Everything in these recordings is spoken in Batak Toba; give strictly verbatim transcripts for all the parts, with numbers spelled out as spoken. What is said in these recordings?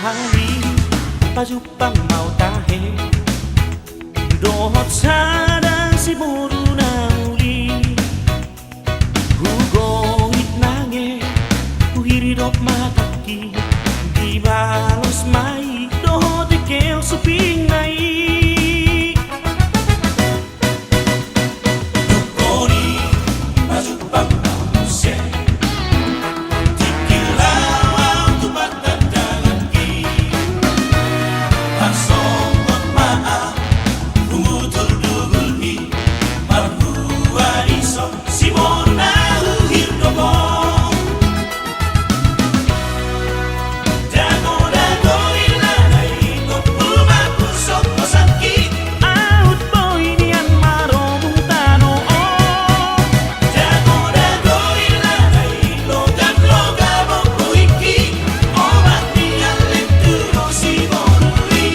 Hali pajumpang ma au tahe dohot sada siboru na uli. Hugoit nange, huhirdop ma tangki, dibalos ma i dohot engkel suping na i. Dung honi pajumpang ma au muse, tingki laho au tu pantandanganki. Parsonggop ma au, humutur dugulmi, marhua dison siboru na huhirdop on. Dagodago i lanai, tompu ma pusok hosanki. Aut boi nian marobung tano on. Dagodago i lanai, logaplogap on bohingki. Obat nian lendu do siboru i.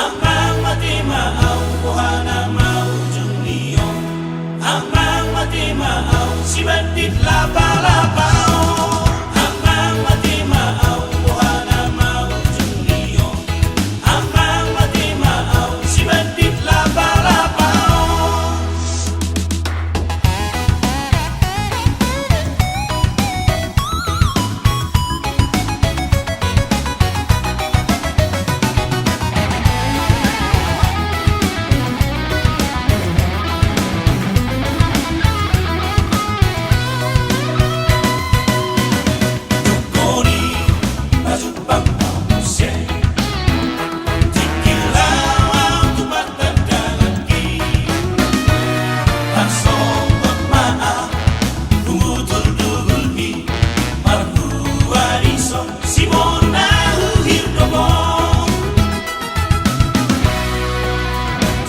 Amang mate ma au, boha nama ujung ni on? Amang mate ma au, si bandit lapalapa on. Amang mate ma au, boha nama ujung ni on? Amang mate ma au, si bandit lapalapa on. Dung honi pajumpang ma au muse, tingki laho au tu pantandanganki. Parsonggop ma au, humutur dugulmi, marhua dison siboru na huhirdop on.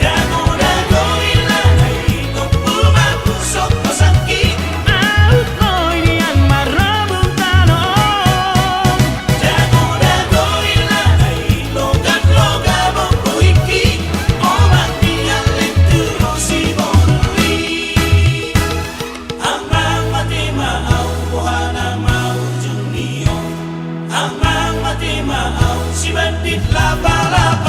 Dagodago i lanai, tompu ma pusok hosanki. Aut boi nian marobung tano on. Dagodago i lanai, logaplogap on bohingki. Obat nian lendu do siboru i. Amang mate ma au, boha nama ujung ni on? Amang mate ma au, si bandit lapalapa